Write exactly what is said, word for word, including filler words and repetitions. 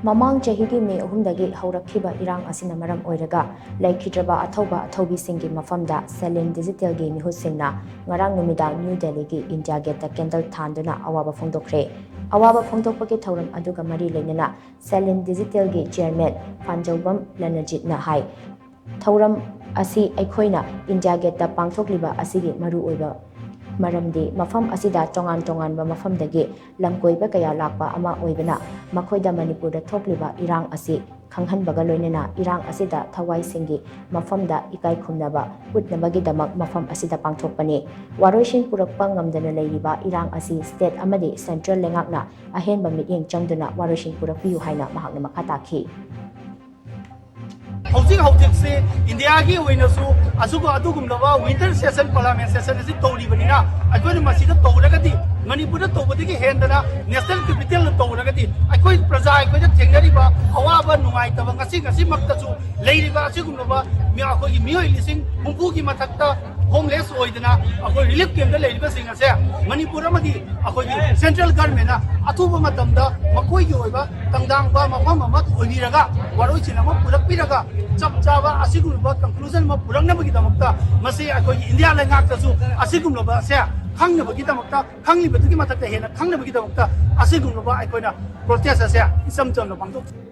ꯃꯃꯥꯡ ꯆꯍꯤꯒꯤ ꯃꯦ ꯑꯍꯨꯝꯗꯒꯤ ꯍꯧꯔꯛꯈꯤꯕ ꯏꯔꯥꯡ ꯑꯁꯤꯅ ꯃꯔꯝ ꯑꯣꯏꯔꯒ ꯂꯩꯈꯤꯗ꯭ꯔꯕ ꯑꯊꯧꯕ ꯑꯊꯧꯕꯤꯁꯤꯡꯒꯤ ꯃꯐꯝꯗ ꯁꯦꯂꯤꯟ ꯗꯤꯖꯤꯇꯦꯜꯒꯤ ꯃꯤꯍꯨꯠꯁꯤꯡꯅ ꯉꯔꯥꯡ ꯅꯨꯃꯤꯗꯥꯡ ꯅ꯭ꯌꯨ ꯗꯦꯜꯂꯤꯒꯤ ꯏꯟꯗꯤꯌꯥ ꯒꯦꯠꯇ ꯀꯦꯟꯗꯜ ꯊꯥꯟꯗꯨꯅ ꯑꯋꯥꯕ ꯐꯣꯡꯗꯣꯛꯈ꯭ꯔꯦ꯫ ꯑꯋꯥꯕ ꯐꯣꯡꯗꯣꯛꯄꯒꯤ ꯊꯧꯔꯝ ꯑꯗꯨꯒ ꯃꯔꯤ ꯂꯩꯅꯅ ꯁꯦꯂꯤꯟ ꯗꯤꯖꯤꯇꯦꯜꯒꯤ ꯆꯤꯌꯔꯃꯦꯟ ꯐꯥꯟꯖꯧꯕꯝ ꯂꯅꯖꯤꯠꯅ ꯍꯥꯏ, ꯊꯧꯔꯝ ꯑꯁꯤ ꯑꯩꯈꯣꯏꯅ ꯏꯟꯗꯤꯌꯥ ꯒꯦꯠꯇ ꯄꯥꯡꯊꯣꯛꯂꯤꯕ ꯑꯁꯤꯒꯤ ꯃꯔꯨꯑꯣꯏꯕ ꯃꯔꯝꯗꯤ ꯃꯐꯝ ꯑꯁꯤꯗ ꯇꯣꯉꯥꯟ ꯇꯣꯉꯥꯟꯕ ꯃꯐꯝꯗꯒꯤ ꯂꯝꯀꯣꯏꯕ ꯀꯌꯥ ꯂꯥꯛꯄ ꯑꯃ ꯑꯣꯏꯕꯅ ꯃꯈꯣꯏꯗ ꯃꯅꯤꯄꯨꯔꯗ ꯊꯣꯛꯂꯤꯕ ꯏꯔꯥꯡ ꯑꯁꯤ ꯈꯪꯍꯟꯕꯒ ꯂꯣꯏꯅꯅ ꯏꯔꯥꯡ ꯑꯁꯤꯗ ꯊꯋꯥꯏꯁꯤꯡꯒꯤ ꯃꯐꯝꯗ ꯏꯀꯥꯏ ꯈꯨꯝꯅꯕ ꯎꯠꯅꯕꯒꯤꯗꯃꯛ ꯃꯐꯝ ꯑꯁꯤꯗ ꯄꯥꯡꯊꯣꯛꯄꯅꯤ꯫ ꯋꯥꯔꯣꯏꯁꯤꯟ ꯄꯨꯔꯛꯄ ꯉꯝꯗꯅ ꯂꯩꯔꯤꯕ ꯏꯔꯥꯡ ꯑꯁꯤ ꯁ꯭ꯇꯦꯠ ꯑꯃꯗꯤ ꯁꯦꯟꯇ꯭ꯔꯦꯜ ꯂꯩꯉꯥꯛꯅ ꯑꯍꯦꯟꯕ ꯃꯤꯠꯌꯦꯡ ꯆꯪꯗꯨꯅ ꯋꯥꯔꯣꯏꯁꯤꯟ ꯄꯨꯔꯛꯄꯤꯌꯨ ꯍꯥꯏꯅ ꯃꯍꯥꯛꯅ ꯃꯈꯥ ꯇꯥꯈꯤ꯫ ꯍꯧꯖꯤꯛ ꯍꯧꯖꯤꯛꯁꯤ ꯏꯟꯗꯤꯌꯥꯒꯤ ꯑꯣꯏꯅꯁꯨ ꯑꯁꯨꯒ ꯑꯗꯨꯒꯨꯝꯂꯕ ꯋꯤꯟꯇꯔ ꯁꯦꯁꯟ, ꯄꯥꯔꯂꯥꯃꯦꯟ ꯁꯦꯁꯟ ꯑꯁꯤ ꯇꯧꯔꯤꯕꯅꯤꯅ, ꯑꯩꯈꯣꯏꯅ ꯃꯁꯤꯗ ꯇꯧꯔꯒꯗꯤ, ꯃꯅꯤꯄꯨꯔꯗ ꯇꯧꯕꯗꯒꯤ ꯍꯦꯟꯗꯅ ꯅꯦꯁꯅꯦꯜ ꯀꯦꯄꯤꯇꯦꯜꯗ ꯇꯧꯔꯒꯗꯤ, ꯑꯩꯈꯣꯏ ꯄ꯭ꯔꯖꯥ ꯑꯩꯈꯣꯏꯗ ꯊꯦꯡꯅꯔꯤꯕ ꯑꯋꯥꯕ ꯅꯨꯡꯉꯥꯏꯇꯕ ꯉꯁꯤ ꯉꯁꯤꯃꯛꯇꯁꯨ ꯂꯩꯔꯤꯕ ꯑꯁꯤꯒꯨꯝꯂꯕ ꯃꯤ-, ꯑꯩꯈꯣꯏꯒꯤ ꯃꯤꯑꯣꯏ ꯂꯤꯁꯤꯡ ꯍꯨꯝꯐꯨꯒꯤ ꯃꯊꯛꯇ ꯍꯣꯝꯂꯦꯁ ꯑꯣꯏꯗꯅ ꯑꯩꯈꯣꯏ ꯔꯤꯂꯤꯐ ꯀꯦꯝꯞꯇ ꯂꯩꯔꯤꯕꯁꯤꯡ ꯑꯁꯦ ꯃꯅꯤꯄꯨꯔ ꯑꯃꯗꯤ ꯑꯩꯈꯣꯏꯒꯤ ꯁꯦꯟꯇ꯭ꯔꯦꯜ ꯒꯔꯃꯦꯟꯅ ꯑꯊꯨꯕ ꯃꯇꯝꯗ ꯃꯈꯣꯏꯒꯤ ꯑꯣꯏꯕ ꯇꯪꯗꯥꯡꯕ ꯃꯐꯝ ꯑꯃ ꯑꯣꯏꯕꯤꯔꯒ, ꯋꯥꯔꯣꯏꯁꯤꯟ ꯑꯃ ꯄꯨꯔꯛꯄꯤꯔꯒ, ꯆꯞ ꯆꯥꯕ ꯑꯁꯤꯒꯨꯝꯂꯕ ꯀꯟꯀ꯭ꯂꯨꯖꯟ ꯑꯃ ꯄꯨꯔꯛꯅꯕꯒꯤꯗꯃꯛꯇ, ꯃꯁꯤ ꯑꯩꯈꯣꯏꯒꯤ ꯏꯟꯗꯤꯌꯥ ꯂꯩꯉꯥꯛꯇꯁꯨ ꯑꯁꯤꯒꯨꯝꯂꯕ ꯑꯁꯦ ꯈꯪꯅꯕꯒꯤꯗꯃꯛꯇ, ꯈꯪꯂꯤꯕꯗꯨꯒꯤ ꯃꯊꯛꯇ ꯍꯦꯟꯅ ꯈꯪꯅꯕꯒꯤꯗꯃꯛꯇ ꯑꯁꯤꯒꯨꯝꯂꯕ ꯑꯩꯈꯣꯏꯅ ꯄ꯭ꯔꯣꯇꯦꯁ ꯑꯁꯦ ꯏꯆꯝ ꯆꯝꯅ ꯄꯥꯡꯊꯣꯛꯆꯩ꯫